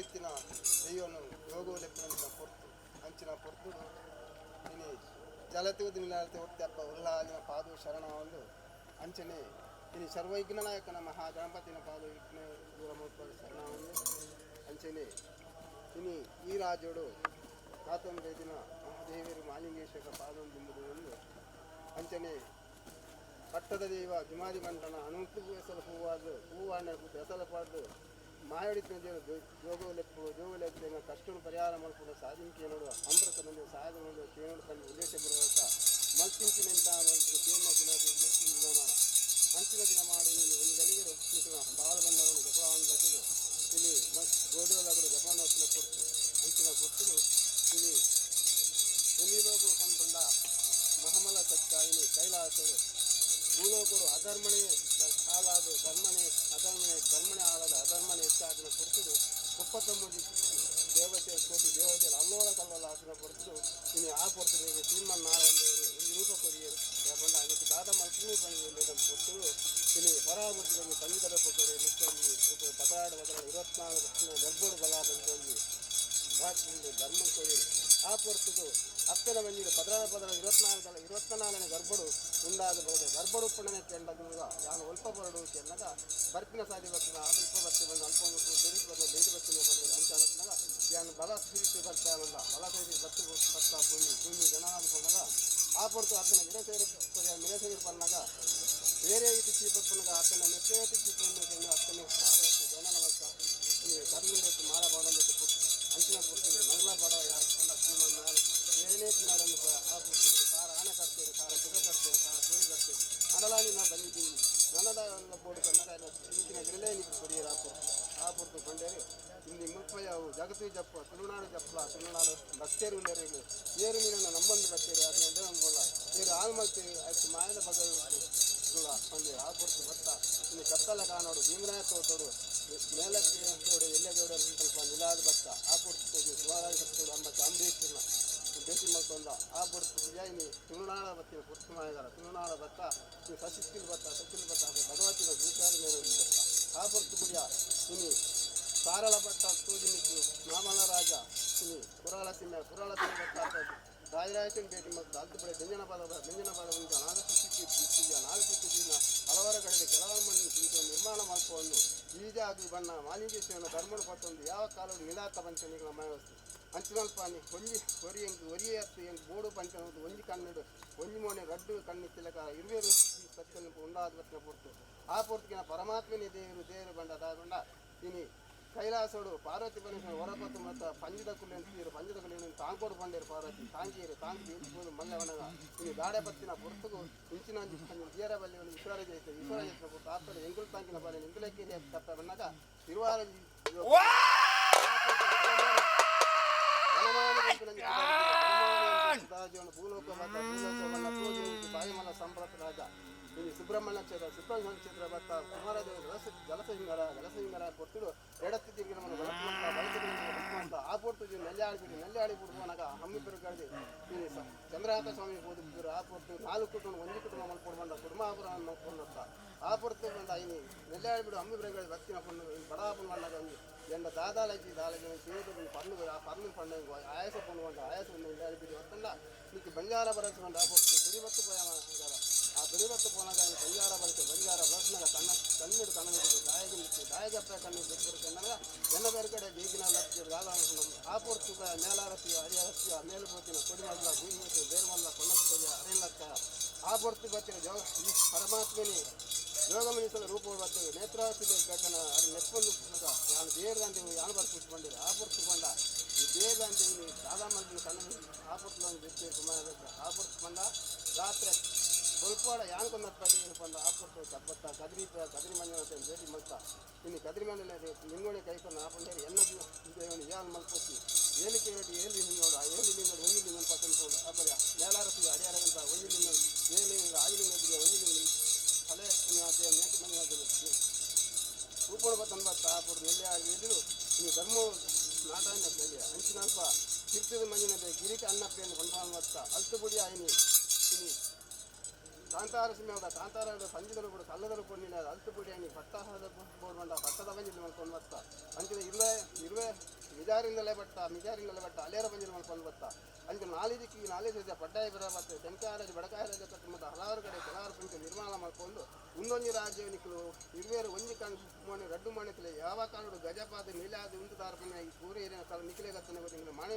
ಇಂಚಿತ್ತಿನ ದೈವೊನು ಜೋಗೋ ಲೆಪ್ಪುನಂಚಿನ ಪೊರ್ತು. ಅಂಚಿನ ಪೊರ್ತುಡು ಇನಿ ಜಲತೂದು ನಿಲಾಲ್ತೆ ಒರ್ತಿ ಅಪ್ಪ ಉಲ್ಲಾಲಿನ ಪಾದೋ ಶರಣ ಒಂದು. ಅಂಚನೆ ಇನಿ ಸರ್ವವಿಘ್ನನಾಯಕನ ಮಹಾಗಣಪತಿನ ಪಾದೋ ವಿಘ್ನ ದೂರ ಮಲ್ಪುವ ಶರಣ ಒಂದು. ಅಂಚನೆ ಇನಿ ಈ ರಾಜ್ಯಡು ಕಾತೊಂದು ದಿನ ಮಹಾದೇವರು ಮಾಲಿಂಗೇಶ್ವರ ಪಾದೊಂದು ದಿಂಬುದು ಒಂದು. ಅಂಚನೆ ಪಟ್ಟದ ದೈವ ಜುಮಾದಿ ಬಂಟನ ಅನುಂತು ಎಸಲು ಹೂವಾದು ಹೂವಾಣ ಎಸಲು ಪಾಡ್ದು ಮಾಯಡಿತ್ತಿನ ದೇವರು ಜೋಗೋ ಲೆಪ್ಪು ಜೋಗೋ ಲೆಪ್ಪಿನ ಕಷ್ಟನು ಪರಿಹಾರ ಮಲ್ಪುನ ಸಾಧಿಕೆ ನೋಡುವ ಅಮೃತ ಬಂದು ಸಹಾಯ ನೋಡುವ ಕೇನೋಡು ಪಂಡ ಉದ್ದೇಶ ಪೂರ್ವಕ ಮಲ್ತಿಂಚಿನೆಂತ ಮಲ್ತು ಕೇನ ದಿನ ಮಲ್ತಿನ ದಿನ ಅಂಚಿನ ದಿನ ಮಾಡಿ ನೀನು ಒಂದು ಗಳಿಗೆ ನಿಖಿನ ಬಾಲ ಬಂಡವನ್ನು ಜಪಡಾವನ್ನು ಬರ್ತದೆ. ಇಲ್ಲಿ ಮಸ್ ಗೋಧುಲಗಳು ಜಪಾನ್ ಹೊತ್ತಿನ ಪೊರ್ತು. ಅಂಚಿನ ಪೊರ್ತುಡು ಇಲ್ಲಿ ಒಂದಿಲೋಗು ಪಂಡ ಮಹಮಲ ಸತ್ಕಾಯಿನಿ ಕೈಲಾಸರು ಭೂಲೋಕರು ಅಧರ್ಮಣೆ ಹಾಲಾದು ಧರ್ಮಣೆ ಅಧರ್ಮಣೆ ಧರ್ಮಣೆ ಹಾಲಾದ ಅಧರ್ಮಣೆ ಹೆಚ್ಚಾದಿನ ಪೊರ್ತುಡು 39 ದೇವತೆ ಕೋಟಿ ದೇವತೆ ಅಲ್ಲೋಲ ಕಲ್ಲೋಲ ಹಾಕಿನ ಪೊರ್ತುಡು ಇನಿ ಆ ಪೊರ್ತುಡು ಶ್ರೀಮನ್ ನಾರಾಯಣ ದೇವರು ಒಂದು ರೂಪ ಕೊರಿಯರು. ಪಂಡ ಅದಕ್ಕೆ ದಾದ ಮಲ್ಪುನು ಪಂಡ ಪೊರ್ತುಡು ಇನಿ ಪರಾಮೂರ್ತಿಗೊಂದು ಪಂಜಿದ ಪೊಕ್ಕರು ಮುಖ್ಯ ರೂಪ 16 16 24 ಗರ್ಭೋಡು ಬಲ ಬಂದು ಧರ್ಮ ಕೊರಿಯರು. ಆ ಪೊರ್ತುಡು ಅಪ್ಪನ ಬಂದಿದ್ದು 16 16 24 ದಲ 24ನೇ ಗರ್ಭಡು ಉಂಡಾದ ಬರದೆ ಗರ್ಭಡು ಪುಣ್ಣನೆ ಕೆಂಡಗ ಯಾನು ಒಲ್ಪ ಬರಡು ಕೆನ್ನಗ ಬರ್ಪಿನ ಸಾದಿ ಬರ್ತಿನ ಅಲ್ಪ ಬರ್ತಿ ಬಂದು ಅಲ್ಪ ಮುಟ್ಟು ಬೆರಿ ಬಂದು ಬೇಡಿ ಬರ್ತೀನಿ ಬಂದು ಅಂತ ಅನ್ನೋದ್ನಾಗ ಯಾನು ಬಲ ಸಿರಿತು ಬರ್ತಾ ಬಂದ ಬಲ ಸೈರಿ ಬತ್ತು ಬತ್ತ ಭೂಮಿ ಭೂಮಿ ಜನ ಅನ್ಕೊಂಡಾಗ ಆ ಪೊರ್ತು ಅಪ್ಪನ ಮಿರಸೇರು ಮಿರಸೇರು ಪನ್ನಾಗ ಬೇರೆ ರೀತಿ ಚೀಪಪ್ಪನಾಗ ಅಪ್ಪನ ಮೆಚ್ಚೇತಿ ಚೀಪ ಅಪ್ಪನ ಜನನ ಬರ್ತ ಕರ್ಲಿಂದ ಮಾರ ಬಾಡೊಂದು ಅಂಚಿನ ಪೊರ್ತು ಮಂಗಳ ಬಡ ಯಾರು ಏನೇ ತಿನ್ನೋದನ್ನು ಆ ಪೊರ್ತುಡು ಸಾರ ಆನೆ ಕಟ್ತೇವೆ, ಸಾರ ಕುದ ಕಟ್ತೇವೆ, ಸಾರ ಕೋಳಿ ಕಟ್ತೇವೆ. ಅಡಲಾನಿ ನಾ ಬಂದಿದ್ದೀನಿ ನನದ ಬೋರ್ಡು ಕನ್ನಡ ಇಂಚಿನ ಗಿರಲೇ ನೀವು ಕೊರಿಯರ್. ಆ ಪೊರ್ತು ಆ ಪೊರ್ತು ಕೊಂಡೇರಿ ಇಲ್ಲಿ ಮುಲ್ಪಯಾವು ಜಗತ್ತು ಜಪ್ಪ ತುಳುನಾಡು ಜಪ್ಪಲ ತುಳುನಾಡು ಭಕ್ತರು ಉಳ್ಳೇರು ಏರು ನೀನನ್ನು ನಂಬೊಂದು ಬರ್ತೇವೆ ಅದನ್ನ ಅನ್ಬೋಲ್ಲ ಏರು ಹಾಳು ಮಲ್ತೇವೆ ಆಯ್ತು ಮಾಯದ ಬಗಲು ಪಂಡೆ. ಆ ಪೊರ್ತು ಬತ್ತ ಇನ್ನು ಕತ್ತಲ ಕಾಣೋಡು ಭೀಮರಾಯ ತೋಟೋಡು ಮೇಲಕ್ಕೆ ತೋಡು ಎಲ್ಲೆ ಗೌಡ ಸ್ವಲ್ಪ ನಿಲಾದ ಬತ್ತ. ಆ ಪೊರ್ತು ಶಿವರಾಯ ಸತ್ತೋಡು ಅಂಬ ಚಾಮುಂಡೇಶ್ವರನ ಭೇಟಿ ಮಲ್ತೊಂದ. ಆ ಪೊರ್ತು ಇನಿ ತುಳುನಾಡ ಬತ್ತಿನ ಪೊರ್ತು ಮಾಯಗಾರ ತುಳುನಾಡ ಬತ್ತ ಈ ಸಸಿತ್ತಿಲ್ ಬತ್ತ ಸಚಿಲ್ ಬತ್ತ ಭಗವತಿನ ಭೂತಾದ ಮೇಲೆ ಬತ್ತ. ಆ ಪೊರ್ತು ಗುಡಿಯ ಇನಿ ಸಾರಳ ಭಟ್ಟ ತೂಜಿನಿಕ್ಕು ಮಾಮಲ ರಾಜ ಇನಿ ಕುರಾಳ ಸಿಂಹ ಕುರಾಳ ಸಿಂಹ ಬತ್ತ ರಾಜರಾಜನ ಭೇಟಿ ಮತ್ತು ಅಲ್ತು ಬಳೆ ವ್ಯಂಜನ ಪದ ವ್ಯಂಜನ ಪದ ಒಂದು ನಾಲ್ಕು ಸಿಕ್ಕಿ ನಾಲ್ಕು ಸಿಕ್ಕಿನ ಹಲವಾರು ಕಡೆ ಕೆಲವರು ಮಣ್ಣು ಸಿಂಚು ನಿರ್ಮಾಣ ಮಾಡಿಕೊಂಡು ಈಜಾಗು ಬಣ್ಣ ಮಾಲಿಂಗೇಶ್ವರನ ಧರ್ಮನ ಪತ್ತೊಂದು ಯಾವ ಕಾಲವು ನಿಲಾತ ಪಂಚನಿಗಳ ಮಯವಸ್ತು ಅಂಚಿನಲ್ಪಾನಿ ಒಂಜಿ ಒರಿ ಎಂಕ್ ಒರಿಯೇ ಅತ್ತು ಎಂಕ್ ಬೋಡು ಪಂಚನ ಒಂಜಿ ಕಣ್ಣುಡು ಒಂಜಿ ಮೋನೆ ರಡ್ಡು ಕಣ್ಣು ತಿಲಕ ಇರುವೆರು ಸತ್ಯನ ಉಂಡಾದ ಬತ್ತಿನ ಪೊರ್ತು. ಆ ಪೊರ್ತಿಗೆ ಪರಮಾತ್ಮನೇ ದೇವರು ದೇವರು ಬಂಡ ದಾಗೊಂಡ ಇನಿ ಕೈಲಾಸೋಡು ಪಾರ್ವತಿ ಪರಮೇಶ್ವರ ಹೊರಪತ್ತು ಮತ್ತು ಪಂಜದ ಕುಲ್ಲೆನ್ ತೀರು ಪಂಜದ ಕುಲ್ಲೆನ್ ತಾಂಕೋಡು ಪಂಡೇರು ಪಾರ್ವತಿ ತಾಂಗಿಯರು ತಾಂಗಿ ಮಲ್ಲವನಗ ಇನಿ ದಾಡೆ ಪತ್ತಿನ ಪೊರ್ತುಗು ಇಂಚಿನ ಒಂಜಿ ಪಂಜ ಜಿಯರ ಬಲ್ಲಿ ಒಂದು ವಿಶ್ವರಾಜ ಐತೆ. ವಿಶ್ವರಾಜ ಪೊರ್ತು ಆಪಡೆ ಎಂಗುಲು ತಾಂಕಿನ ಬಲ್ಲೆ ಎಂಗುಲಕ್ಕೆ ತಪ್ಪ ಬಣ್ಣಗ ತಿರುವಾರಂಜಿ ಭೂಲೋಕ ಬತ್ತ ಭೂಲೋಕ ಬಣ್ಣ ತೋಜಿ ಬಾಯಿಮಲ ಸಂಪ್ರತ ರಾಜ ಇನಿ ಸುಬ್ರಹ್ಮಣ್ಯ ಕ್ಷೇತ್ರ ಸುಬ್ರಹ್ಮಣ್ಯ ಕ್ಷೇತ್ರ ಬತ್ತ ಕುಮಾರದೇವ ಜಲಸ ಜಲಸಹಿಂಗರ ಜಲಸಹಿಂಗರ ಪೊರ್ತುಡು ಎಡತ್ತು ತಿರುಗಿ ನಮ್ಮನ್ನು ಬಳಸುವಂತ ಬಳಸಿದ ಆ ಪೊರ್ತು ನೆಲ್ಲಾಡಿ ನೆಲ್ಲಾಡಿ ಬಿಡುವನಾಗ ಹಮ್ಮಿ ಪೆರುಗಾಡಿ ಇನಿ ಚಂದ್ರಹಾಕ ಸ್ವಾಮಿ ಓದುತ್ತಿದ್ರು. ಆ ಪೊರ್ತು ನಾಲ್ಕು ಕುಟುಂಬ ಒಂಜಿ ಕುಟುಂಬ ಮಲ್ಪೊಡು ಬಂದ ಕುಟುಂಬಾಪುರ ಮಲ್ಪೊಂಡತ್ತ. ಆ ಪೊರ್ತು ಬಂದ ಇನಿ ನೆಲ್ಲಾಡಿ ಬಿಡು ಹಮ್ಮಿ ಪೆರುಗಾಡಿ ಬತ್ತಿನ ಪಣ್ಣು ಬಡಾಪುನ ಬಂದಾಗ ಒಂಜಿ ಎಂಡ ದಾದಾಲಜಿ ದಾಲಜಿ ಸೇದು ಪರ್ಲು ಆ ಪರ್ಲು ಪಂಡ ಆಯಾಸ ಪಣ್ಣು ಬಂದ ಆಯಾಸ ಬಂದ ನೆಲ್ಲಾಡಿ ಬಿಡಿ ಒತ್ತಂಡ నీకు బంజారా బరసు ಬಂದ ಆ ಪೊರ್ತು ಬಿರಿಬತ್ತು ಪೋಯ ಆ ಬಿರಿಬತ್ತು ಪೋನಾಗ ಬಂಜಾರ ಬಳಕೆ ಬಂಜಾರ ಬಳಸಿನಾಗ ಕಣ್ಣ ಕಣ್ಣೀರು ಕಣ್ಣು ದಾಯಗಿ ನಿಂತು ದಾಯಗಪ್ಪ ಕಣ್ಣು ಬಿಟ್ಟು ಎನ್ನ ಬೇರೆ ಕಡೆ ಬೀಗಿನ ಲಬ್ಜಿ ದಾದ ಆ ಪೊರ್ತು ಮೇಲಾರಸಿಯ ಅಡಿಯರಸಿಯ ಮೇಲು ಪೋತಿನ ಕೊಡಿಮಲ್ಲ ಭೂಮಿ ಬೇರುಮಲ್ಲ ಕೊಂಡೋಯ ಅರೆಲ್ಲಕ್ಕ ಆ ಪೊರ್ತು ಬತ್ತಿನ ಜೋಗ ಈ ಪರಮಾತ್ಮನಿ ಯೋಗಮನಿಸದ ರೂಪ ಬರ್ತದೆ ನೇತ್ರಾವತಿ ಬೇಕನ ಅದು ನೆಪ್ಪೊಂದು ಯಾನು ದೇವ್ರ ಅಂತ ಯಾನು ಬರ್ತು ಬಂದಿರ. ಆ ಪೊರ್ತು ಬಂದ ಈ ದೇವ್ರ ಅಂತ ದಾದಾ ಮಲ್ಪಿನ ಕಣ್ಣು ಆ ಪೊರ್ತು ಬಿಟ್ಟು ಕುಮಾರ ಆ ಪೊರ್ತು ಬಂದ ರಾತ್ರಿ ಬೊಲ್ಪಾಡ ಯಾನ್ ಕೊಂದಪ್ಪಡಿ ಬಂದ ಆ ಪೊರ್ತು ಕಬ್ಬತ್ತ ಕದ್ರಿ ಕದ್ರಿ ಮಂಜುನಾಥ ಭೇಟಿ ಮಲ್ತ ಇನ್ನು ಕದ್ರಿ ಮಂಜುನಾಥ ನಿಂಗೋಳಿ ಕೈಕೊಂಡು ಆಪಂಡೇರಿ ಎನ್ನ ದೇವನಿ ಯಾನ್ ಮಲ್ಪೊತ್ತಿ ಏಳು ಕೇಳಿ ಏಳು ನಿನ್ನೋಡು ಆ ಏಳು ಲಿಂಗಡು ಒಂಜಿ ಲಿಂಗನ್ ಪತ್ತೊಂದು ಪೋಡು ಅಪ್ಪದ ಮೇಲಾರಸಿ ಅಡಿಯಾರಗಂತ ಒಂಜಿ ಲಿಂಗ ಏಳು ಲಿಂಗ ಆಜಿ ಲಿಂಗ ಒಂಜಿ ಲಿಂಗ ಫಲೆ ಮೇಟಿ ಮಂಜುನಾಥ ರೂಪಣ ಬತ್ತನ್ ಬತ್ತ ಆ ಪೊರ್ತು ನೆಲ್ಲೆ ಆಡಿ ಇನ್ನು ಧರ್ಮ ನಾಟಾಯನ ಅಂಚಿನಲ್ಪ ಕಿರ್ತದ ಮಂಜುನಾಥ ಗಿರಿಕ ಅನ್ನಪ್ಪೆಯನ್ನು ಕೊಂಡ್ಕೊಂಡು ಬತ್ತ ಅಲ್ತು ಬುಡಿ ಆಯ್ನಿ ಇನಿ ಕಾಂತಾರ ಸಿಂಹದ ಕಾಂತಾರ ಪಂಜದಲು ಕೂಡ ಕಲ್ಲದಲು ಪೊಣ್ಣಿನ ಅಲ್ತು ಪುಡಿ ಆಯ್ನಿ ಪತ್ತಹದ ಬೋರ್ಡ್ ಬಂಡ ಪತ್ತದ ಪಂಜಿದ ಮಲ್ಕೊಂಡು ಬತ್ತ ಅಂಚಿನ ಇರುವೆ ಇರುವೆ ಮಿಜಾರಿಂದಲೇ ಬಟ್ಟ, ಮಿಜಾರಿಂದಲೇ ಬಟ್ಟ ಅಲೇರ ಬಂಜಿನ ಮಲ್ಪೊಂದು ಬತ್ತ. ಅಂಚ ನಾಲಿ ದಿಕ್ಕಿ ನಾಲಿ ಸಜ ಪಡ್ಡಾಯಿ ಬರ ಬತ್ತ, ತೆಂಕಾಯ ರಾಜ, ಬಡಕಾಯ ರಾಜ ಕಟ್ಟು ಹಲವಾರು ಕಡೆ ಕೆಲವಾರು ಪಂಚ ನಿರ್ಮಾಣ ಮಲ್ಪೊಂದು ಒಂದೊಂಜಿ ರಾಜ್ಯ ನಿಕುಲು ಇರುವೇರು ಒಂಜಿ ಕಣ್ ಮೋನೆ ರಡ್ಡು ಮಣೆತಲೆ ಯಾವ ಕಾಲಡು ಗಜಪಾದ ನೀಲಾದ ಉಂದು ದಾರ್ಪಣೆ ಈ ಪೂರ ಏರಿನ ಕಾಲ ನಿಖಿಲೆ ಗತ್ತನೆ ಗೊತ್ತಿಂಗ್ಲ ಮಣೆ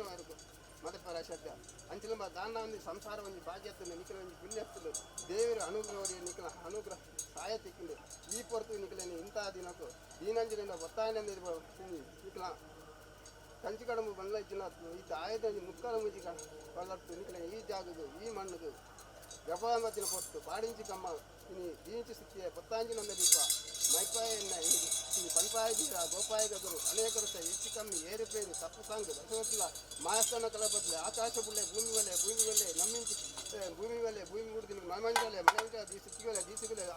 ಮದಪರ ಶಬ್ದ ಅಂಚಿನ ದಾನ ಒಂಜಿ ಸಂಸಾರ ಒಂಜಿ ಭಾಗ್ಯತ್ತಂದು ನಿಖಿಲ ಒಂಜಿ ಪುಣ್ಯತ್ತಂದು ದೇವರ ಅನುಗ್ರಹ ನಿಖಿಲ ಅನುಗ್ರಹ ಸಹಾಯ ತಿಕ್ಕಿಂದು ಈ ಪೊರ್ತು ನಿಖಿಲೇನಿ ಇಂಥ ದಿನಕ್ಕೂ ದೀನಂಜನಿಂದ ಒತ್ತಾಯನ ನಿಖಿಲ ಕಂಚಿ ಕಡಂಬು ಬಂದ್ಲ ಇಚ್ಚಿನ ಈ ತಾಯದ ಮುಕ್ಕಲ ಮುಜಿ ಕಳ್ಳತ್ತು ನಿಖಿಲ ಈ ಜಾಗದು ಈ ಮಣ್ಣುದು ಜಪಾಂಬತ್ತಿನ ಪೊರ್ತು ಪಾಡಿಂಚಿ ಕಮ್ಮ ಇನಿ ದೀಂಚಿ ಸ್ಥಿತಿಯ ಪೊತ್ತಾಂಜಿನಂದ ದೀಪ ಮೈಪಾಯ ಎನ್ನ ಇನಿ ಪನ್ಪಾಯ ದೀರ ಗೋಪಾಯ ಗದರು ಅನೇಕರು ಸಹ ಹೆಚ್ಚು ಕಮ್ಮಿ ಏರುಪೇರು ತಪ್ಪು ಸಾಂಗು ದಶವತ್ಲ ಮಾಯಸ್ಥಾನ ಕಲಪತ್ಲೆ ಆಕಾಶ ಬುಳ್ಳೆ ಭೂಮಿ ಒಲೆ ಭೂಮಿ ಒಲೆ ನಮ್ಮಿಂಚಿ ಭೂಮಿ ಒಲೆ ಭೂಮಿ ಮುಡಿದಿನ ಮನಮಂಜಲೆ ಮನಮಂಜ ದೀಸಿಲೆ ದೀಸಿಗುಲೆ